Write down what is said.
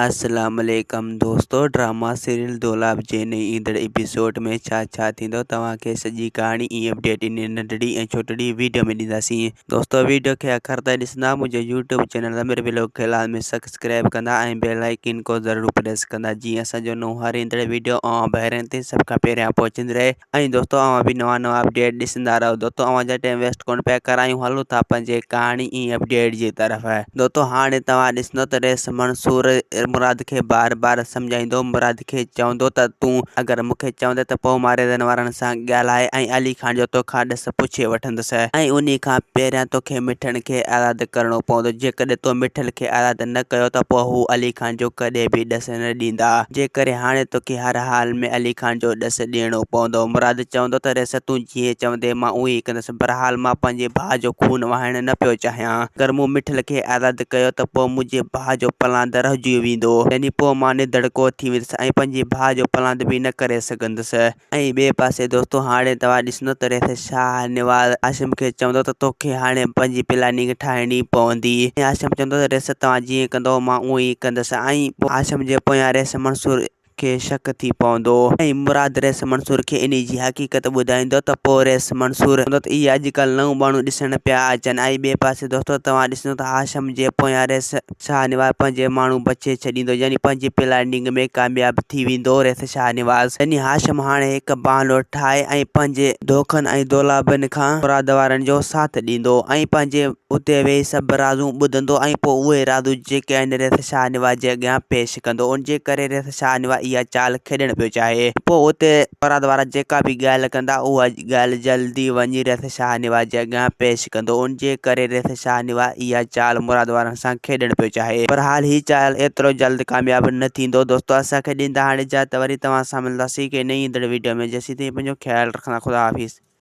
اسلام عليڪم دوستو ڊراما سيريل دولاب جي نئين ايندڙ ايپيسوڊ ۾ ڇا ڇا ٿيندو توهان کي سڄي ڪهاڻي ۽ اپڊيٽ ان ننڍڙي ۽ ڇوٽڙي ويڊيو ۾ ڏينداسين دوستو ويڊيو کي آخر تائين ڏسندا منهنجو يوٽيوب چينل امير ويلوگ کي لازمي سبسڪرائب ڪندا ۽ بيل آئيڪن کو ضرور پريس ڪندا جيئن اسان جو نئون هر ايندڙ ويڊيو اوهان ڀائرن تائين سڀ کان پهريان پهچندي رهي ۽ دوستو اوهان به نوان نوان اپڊيٽ ڏسندا رهو دوستو اوهان جا ٽائيم ويسٽ ڪونه پيا ڪرايون هلو ٿا پنهنجي ڪهاڻي ۽ اپڊيٽ جي طرف دوستو هاڻي توهان ڏسندو ته رئيس منصور مراد کي بار بار سمجهائيندو مراد کي چوندو ته تون اگر مون کي چوندي ته پوء مان ريزن وارن سان ڳالهائي ۽ علي خان جو توکان ڏس پڇي وٺندس ۽ انهي کان پهريان توکي مٺڻ کي آزاد ڪرڻو پوندو جيڪڏهن تو مٺل کي آزاد نه ڪيو ته پوء هو علي خان جو ڪڏهن به ڏس نه ڏيندا جيڪڏهن هاڻي توکي هر حال ۾ علي خان جو ڏس ڏيڻو پوندو. مراد چوندو ته ريس تون جيئن چوندين مان اونئين ئي ڪندس. بهرحال مان پنهنجي ڀاء جو خون وهائڻ نه پيو چاهيان. اگر مون مٺل کي آزاد ڪيو ته پوء منهنجي ڀاء جو پلاند رهجي ويندو. يعني پوء مان نڌڻڪو ٿي ويندس ۽ پنهنجي ڀاء جو پلاند به نه ڪري سگهندس. ۽ ٻئي پاسي دوستو هاڻي توهان ڏسندو ته ريس شاهه نواز هاشم کي چوندو ته توکي هاڻي پنهنجي پلاننگ ٺاهڻي پوندي ۽ هاشم چوندو ته ريس توهان جيئن ڪندو مان اونئين ئي ڪندس ۽ پوء هاشم جي پويان ريس منصور کي شڪ ٿي پوندو ۽ مراد ريس منصور کي انهي جي حقيقت ٻڌائيندو ته پوء ريس منصور چوندو ته اهي اڄڪلهه نئون ماڻهو ڏسڻ پيا اچن ۽ ٻئي پاسي دوستو توهان ڏسندو ته هاشم جي پويان ريس شاهنواز پنهنجي ماڻهو بچي ڇڏيندو يعني پنهنجي پلاننگ ۾ ڪامياب ٿي ويندو ريس شاهنواز يعني هاشم هاڻي هڪ بهانو ٺاهي ۽ پنهنجي ڌوڪن ۽ دولابن کان مراد وارن جو ساٿ ڏيندو ۽ پنهنجي اتي ويهي سڀ رازون ٻڌندو ۽ پوء اهي رازون جيڪي آهن ريس شاهنواز جي اڳيان پيش ڪندو ان جي ڪري ريس شاهنواز اها چال کيڏڻ پيو چاهي پوء اتي مراد وارا جيڪا به ڳالهه ڪندا اها ڳالهه جلدي وڃي ريس شاهنواز جي اڳيان پيش ڪندو، ان جي ڪري ريس شاهنواز اها چال مراد وارن سان کيڏڻ پيو چاهي. بهرحال هي چال ايترو جلد ڪامياب نه ٿيندو. دوستو اسان کي ڏيندا هاڻي اجازت وري توهان سان ملنداسين ڪنهن نئين ايندڙ ويڊيو ۾ جيسين تائين پنهنجو خيال رکندا خدا حافظ.